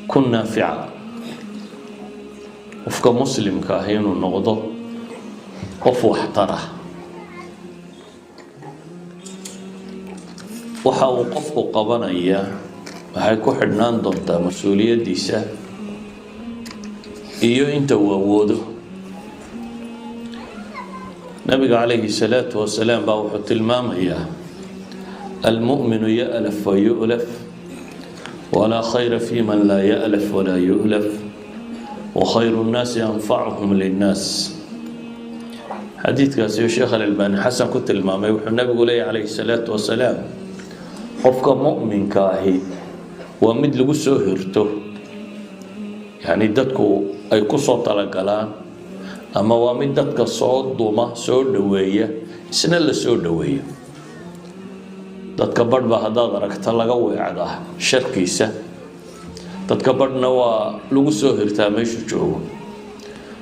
Kun naafica. Qofka Muslimka ah inuu noqdo qof waxtara. Waxa uu qofku qabanayaa waxay ku xidhnaan doontaa mas-uuliyaddiisa iyo inta uu awoodo. Nabiga calayhi salaatu wasalaam baa wuxuu tilmaamayaa: المؤمن يألف ويؤلف، ولا خير في من لا يألف ولا يؤلف، وخير الناس أنفعهم للناس. Xadiidkaasi oo Sheekh Alalbani xasan ku tilmaamay, wuxuu nabigu leeyahy calayhi salaatu wasalaam: qofka mu'minka ahi waa mid lagu soo hirto, yacni dadku ay ku soo talagalaan, ama waa mid dadka soo duma, soo dhoweeya, isna la soo dhoweeyo. Dadka badh ba haddaad aragta laga weecdaa sharkiisa, dadka badhna waa lagu soo hirtaa meeshuu joogo.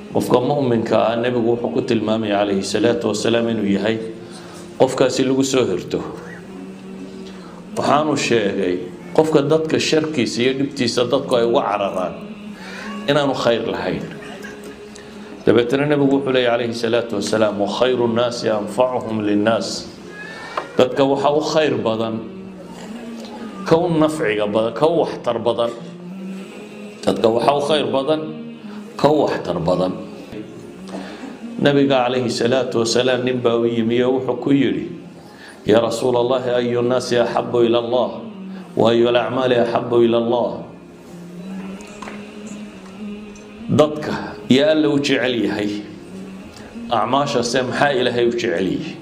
Qofka mu'minka ah nebigu wuxuu ku tilmaamaya calayhi salaatu wasalaam inuu yahay qofkaasi lagu soo hirto. Waxaanu sheegay qofka dadka sharkiisa iyo dhibtiisa dadku ay uga cararaan inaanu khayr lahayn. Dabeetana nebigu wuxuu leeyay calayhi salaatu wasalaam: وخير الناس أنفعهم للناس. Dadka waxa u khayr badan ka u nafciga badan, ka u waxtar badan. Dadka waxa u khayr badan ka u waxtar badan. Nabiga calayhi salaatu wasalaam nin baa u yimi oo wuxuu ku yidhi: يا رسول الله، أي الناس أحب إلى الله وأي الأعمال أحب إلى الله؟ Dadka yaa Alla u jecel yahay? Acmaashase maxaa Ilaahay u jecel yahay?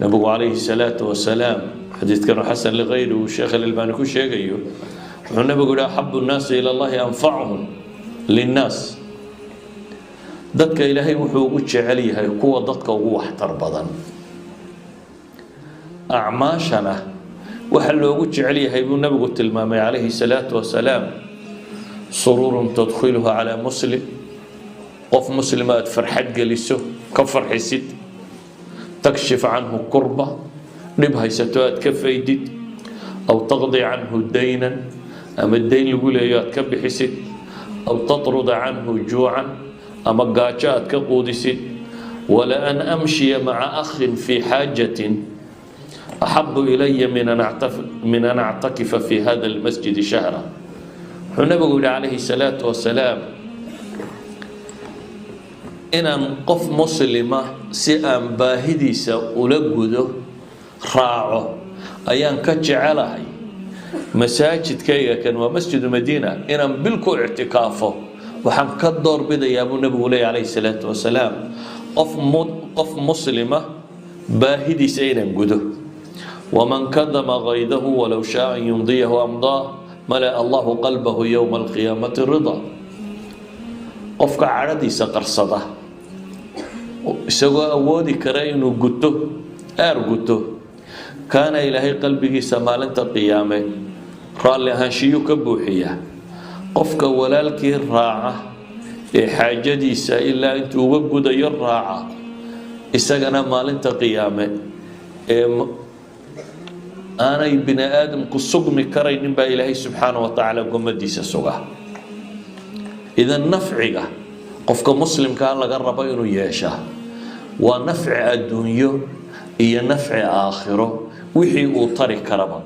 Nabigu calayhi salaatu wasalaam, xadiidkan xasan ligayri uu Sheekh Alalbani ku sheegayo, wuxuu nabigu yihi: أحب الناس إلى الله أنفعهم للناس. Dadka Ilaahay wuxuu ugu jecel yahay kuwa dadka ugu waxtar badan. Acmaashana waxa loogu jecel yahay buu nabigu tilmaamay calayhi salaatu wasalaam: سرور تدخله على مسلم, qof muslima aad farxad geliso, ka farxisid, تكشف عنه كربة, dhib haysato aad ka faydid, أو تقضي عنه دينا, ama dayn lagu leeyo aad ka bixisid, أو تطرد عنه جوعا, ama gaajo aad ka quudisid. ولأن أمشي مع أخ في حاجة أحب إلي من أن أعتكف في هذا المسجد شهرا. Wuxuu nabigu yihi calayhi salaatu wasalaam: inaan qof muslima si aan baahidiisa ula gudo raaco ayaan ka jecelahay masaajidkayga kan, waa Masjidu Madiina, inaan bil ku ictikaafo waxaan ka doorbidayaa buu nabigu leeya calayhi salaatu wasalaam qof muslima baahidiisa inaan gudo. ومن كظم غيظه ولو شاء أن يمضيه أمضاه، ملأ الله قلبه يوم القيامة رضا. Qofka cadhadiisa qarsada isagoo awoodi kara inuu guto, aar guto, kaana Ilaahay qalbigiisa maalinta qiyaame raalli ahaanshiyuu ka buuxiyaa. Qofka walaalkii raaca ee xaajadiisa ilaa intuu uga gudayo raaca, isagana maalinta qiyaame ee aanay bini aadamku sugmi karaynin baa Ilaahay subxaana wa tacaala gomadiisa sugaa. Idan nafciga qofka muslimkaa laga rabo inuu yeeshaa waa nafci adduunyo iyo nafci aakhiro, wixii uu tari karaba.